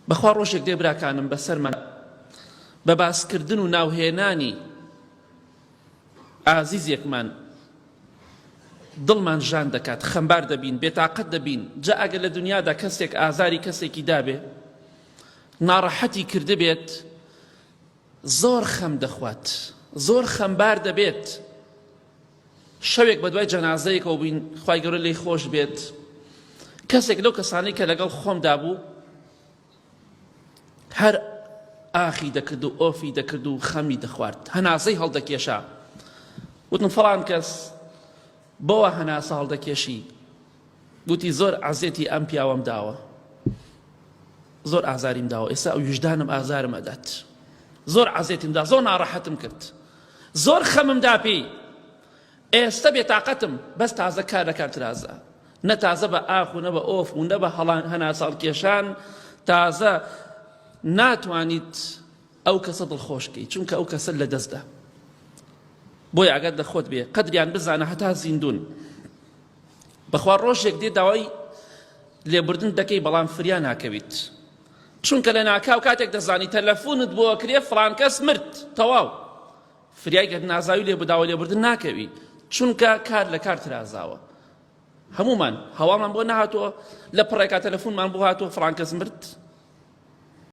بەخوا ڕۆژێک دێ براکانم بەسەرمان بە باسکردن و ناوهێنانی ئازیزێکمان دڵمان ژان دەکات، خەمبار دەبین، بێتاقەت دەبین، جا ئەگەر لە دنیادا کەسێک ئازاری کەسێکی دابێ، ناڕەحەتی کردبێت، زۆر خەم دەخوات، زۆر خەمبار دەبێت. شەوێک بەدوای جەنازەیەکەوە بووین، خوای گەورە لێی خۆش بێت، کەسێک لەو کەسانەی کە لەگەڵ خۆمدا بوو، هەر ئاخی دەکرد و ئۆفی دەکرد و خەمی دەخوارد، هەناسەی هەڵدەکێشا. وتم فڵان کەس بۆوا هەناسە هەڵدەکێشی؟ گوتی زۆر عەزێتی ئەم پیاوەم داوە، زۆر ئازاریم داوە، ئێستا ئەو ویژدانم ئازارم ئەدات، زۆر عەزێتیم دا، زۆر ناڕەحەتم کرد، زۆر خەمم دا پێی، ئێستە بێتاقەتم، بەس تازە کار لە کار ترازا. نە تازە بە ئاخ و نە بە ئۆف و نە بە هەناسەڵکێشان تازە ناتوانیت ئەو کەسە دڵخۆش کەی چونکە ئەو کەسە لە دەستدا. بۆیە ئاگات لە خۆت بێ قەدریان بزانە هەتا زیندوون. بەخوا ڕۆژێک دێ داوای لێبوردن دەکەی بەڵام فریا ناکەویت چونکە لە ناکاو کاتێک دەزانی تەلەفونت بۆ کرێ فڵان کەس مرد تەواو فریای گەر نازاوی لێ بداوە لێبوردن ناکەوی چونکە کار لە کار ترازاوە هەمومان هەواڵمان بۆ نەهاتووە لە پڕێکا تەلەفونمان بۆ هاتووە فڵان کەس مرد.